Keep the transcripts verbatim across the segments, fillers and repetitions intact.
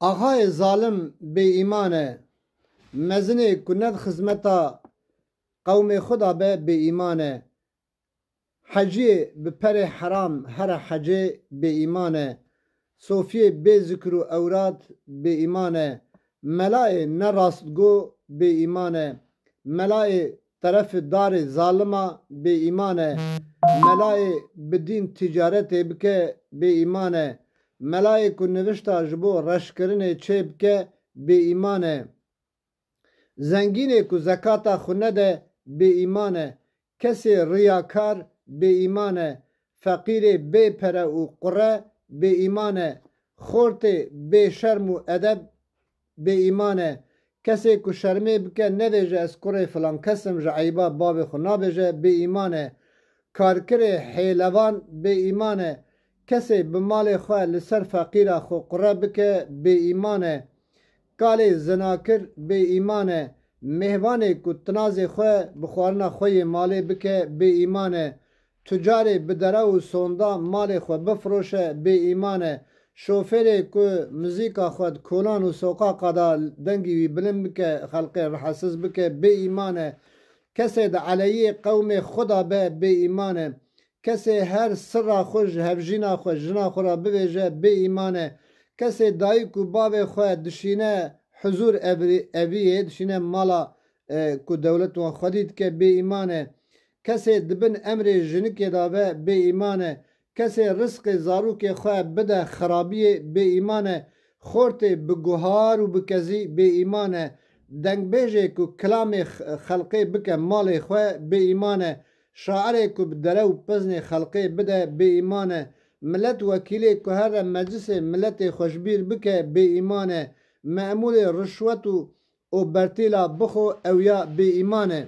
Axayê zalim bêîman e. Mezinê ku ne di xizmeta qewmê xwe de be bêîman e. Heciyê bi perê heram here hecê bêîman e. Sofiyê bê zikr û ewrad bêîman e. Melayê ne rastgo bêîman e. Melayê terefê darê zalima bêîman e. Melayê bi dîn tîcaretê bike bêîman e. Melayê ku nivişta ji bo reşkirinê çê bike bêîman e. Zengînê ku zekata xwe nede bêîman e. Kesê riyakar bêîman e. Feqîrê bê pere û qure bêîman e. Xortê bê şerm û edeb bêîman e. Kesê ku şermê bike, nevêje ez kurê filan kes im, ji eyba bavê xwe nabêje, bêîman e. Karkirê hêlevan bêîman e. Kesê bi malê xwe li ser feqîra xwe qure bike, bêîman e. Kalê zinakir bêîman e. Mêvanê ku tinazê xwe bi xwarina xwe yê malê bike, bêîman e. Tucarê bi derew û sonda malê xwe bifiroşe, bêîman e. Şofêrê ku muzîka xwe di kolan û soqaqa de dengî wî bilind bike, xelkê rehetsiz bike, bêîman e. Kesê di eleyiyê qewmê xwe de be, bêîman e. Kesê her sirra xwe ji hevjîna xwe, jina xwe re bibêje, bêîman e. Kesê dayik û bavê xwe dişîne huzûr evrî-, eviyê, dişîne mala, e, ku dewlet wan xwedî dike, bêîman e. Kesê di bin emrê jinikê de be, bêîman e. Kesê rizqê zarokê xwe bide xirabiyê, bêîman e. Xortê bi guhar û bi kezî, bêîman e. Dengbêjê ku kilamê x-, xelqê bike malê xwe, bêîman e. Şairê ku bi dere û peznê xelqê bide, bêîman e. Milet wekîlê ku here meclisê miletê xwe ji bîr bike, bêîman e. Memûrê rişwet û, û bertîla bixwe, ew ya bêîman e.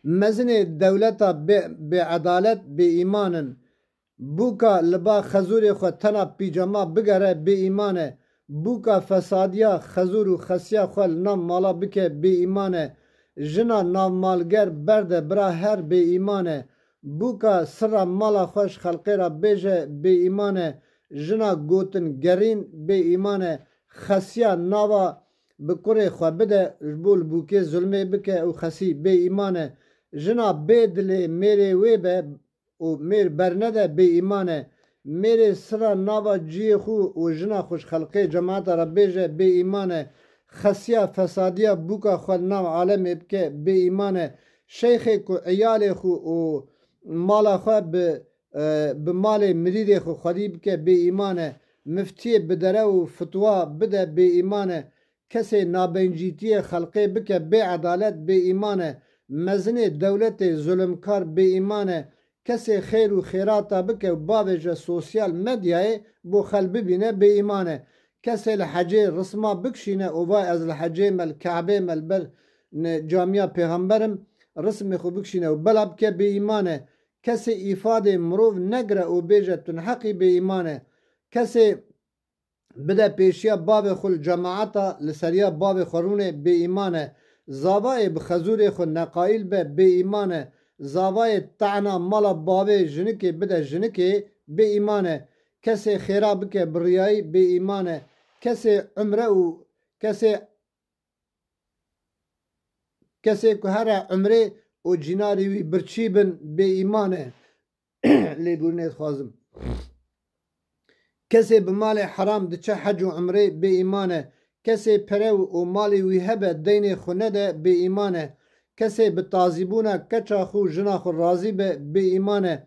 Mezinê dewleta bê, bêedalet bêîman in. Bûka li ba xezûrê xwe tena pîjama bigere, bêîman e. Bûka fesadiya xezûr û xesiya xwe li nav mala bike, bêîman e. Jina navmalger berde bira her, bêîman e. Bûka sirra mala xwe ji xelkê re bêje, bêîman e. Jina gotin gerîn, bêîman e. Xesiya nava bi kurê xwe bide, ji bo li bûkê zulmê bike û xesî, bêîman e. Jina bê dilê mêrê wê be û mêr bernede, bêîman e. Mêrê sira nava ciyê xwe û jina xwe ji xelkê cemaeta re bêje, bêîman e. Xesiya fesadiya bûka xwe li nav alemê bike, bêîman e. Şeyxê ku eyalê xwe û mala xwe bi, e, bi malê mirîdê xwe xwedî bike, bêîman e. Miftiyê bi dere û fitwa bide, bêîman e. Kesê nabencîtiyê xelkê bike bêedalet, bêîman e. Mezinê dewletê zulimkar, bêîman e. Kesê xêr û xêrata bike û bavêje sosyal medyayê bo xel bibîne, bêîman e. Kesê li hecê risma bikişîne û va ez li hecê me, li Kebê me, li ber ne-, camiya pêxember im, rismê xwe bikişîne û bela bike, bêîman e. Kesê îfadê mirov negire û bêje tu neheqî, bêîman e. Kesê bide pêşiya bavê xwe li cemaeta, li seriya bavê xwe rûnê, bêîman e. Zavayê bi xezûrê xwe neqayîl be, bêîman e. Zavayê tehna mala bavê jinikê bide jinikê, bêîman e. Kesê xêra bike bi riyayî, bêîman e. Kesê umre û kesê Kesê ku here umrê û cînarê wî birçî bin, bêîman e. Lêbûrînê dixwazim. Kesê bi malê heram diçe hec û umrê, bêîman e. Kesê pere û malê wî hebe, deynê xwe nede, bêîman e. Kesê bi tazîbûna keça xwe û jina xwe razî be, bêîman e.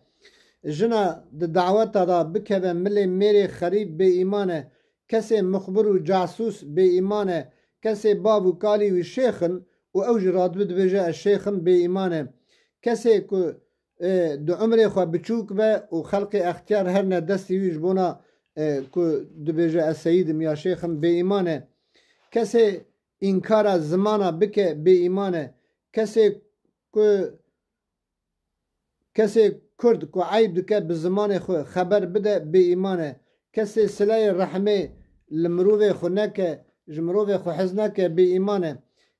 Jina di daweta de bikeve milê mêrê xerîb, bêîman e. Kesê muxbir û casûs bêîman e. Kesê bav û kalî wî şêx in û ew jî radibe dibêje ez şêx im, bêîman e. Kesê ku, e, di umrê xwe biçûk be û xelkê extiyar herine destê wî ji bona, e, ku dibêje ez seyîd im ya şêx im, bêîman e. Kesê înkara zimana bike, bêîman e. Kesê ku Kesê Kurd ku eyb dike bi zimanê xwe xeber bide, bêîman e. Kesê sileyê rehmê li mirovê xwe neke, ji mirovê xwe hez neke, bêîman e.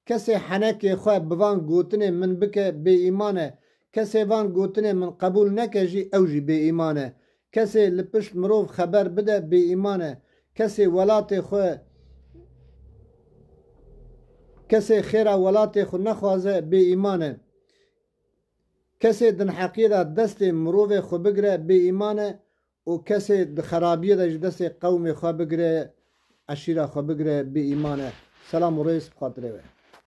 Kesê henekê xwe bi van gotinê min bike, bêîman e. Kesê van gotinê min qebûl neke jî, ew jî bêîman e. Kesê li pişt mirov xeber bide, bêîman e. Kesê welatê xwe, kesê xêra welatê xwe nexwaze, bêîman e. Kesê di neheqiyê de destê mirovê xwe bigire, bêîman e û kesê di xerabiyê de ji destê qewmê xwe bigire, eşîra xwe bigire, bêîman e. Selam û rêz bi xatirê we.